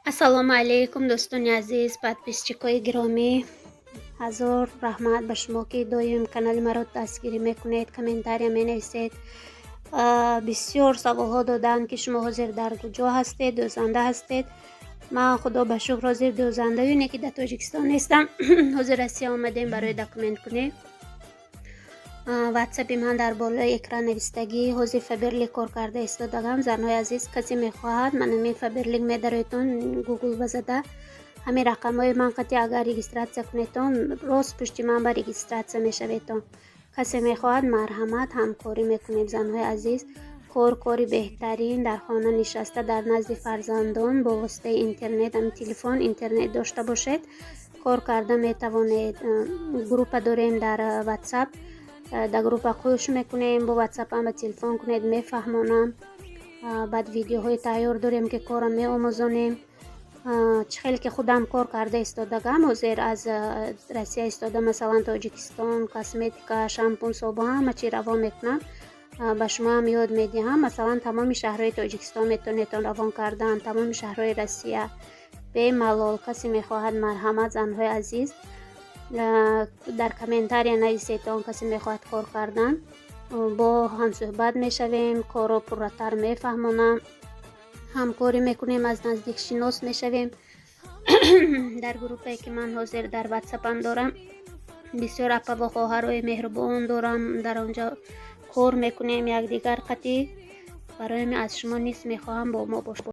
Ассалому алайкум, дӯстони азиз, подписчикои гиромӣ. Ҳазор раҳмат ба шумо, ки доим канали маро дастгирӣ мекунед, комментария менависед. Бисёр саволҳо доданд, ки шумо ҳозир дар куҷо ҳастед, дӯзанда ҳастед. Ман, худо ба шукр, ҳозир дӯзандаю не, ки дар Тоҷикистон нестам. Ҳозир Россия омадем барои документ кунӣ. Ватсапи ман дар болои экран навистагӣ. Ҳозир Фаберлик кор карда истодагам. Занҳои азиз, касе мехоҳад, ман ҳамин Фаберлик медароедтон, Гугл ба зада, ҳамин рақамҳои ман қати агар регистрация кунедтон, рост пушти ман ба регистрация мешаведтон. Касе мехоҳад, марҳамат, ҳамкорӣ мекунем. Занҳои азиз, кор кори беҳтарин: дар хона нишаста, дар назди фарзандон, бо воситаи интернет, ҳами телефон, интернет дошта бошед, кор карда метавонед. Группа дорем дар Ватсап, дар группа қӯш мекунем, бо ватсапам ба телефон кунед, мефаҳмонам. Баъд видеоҳои тайёр дорем, ки корро меомӯзонем. Чӣ хеле ки худам кор карда истодагам, ҳозир аз Россия истода, масалан, Тоҷикистон косметика, шампун, собун, ҳама чи равон мекунам, ба шумоам ёд медиҳам. Масалан, тамоми шаҳрҳои Тоҷикистон метавонедтон равон кардан, тамоми шаҳрҳои Россия бемалол. Касе мехоҳад, марҳамат. Занҳои азиз, дар комментария нависедтон, касе мехоҳад кор кардан, бо ҳамсӯҳбат мешавем, корро пурратар мефаҳмонам, ҳамкорӣ мекунем, аз наздик шинос мешавем. Дар группае, ки ман ҳозир дар ватсапам дорам, бисёр апаву хоҳарои меҳрубон дорам, дар онҷо кор мекунем якдигар қатӣ. Барои ҳамин аз шумо низ мехоҳам, бо мо бошед.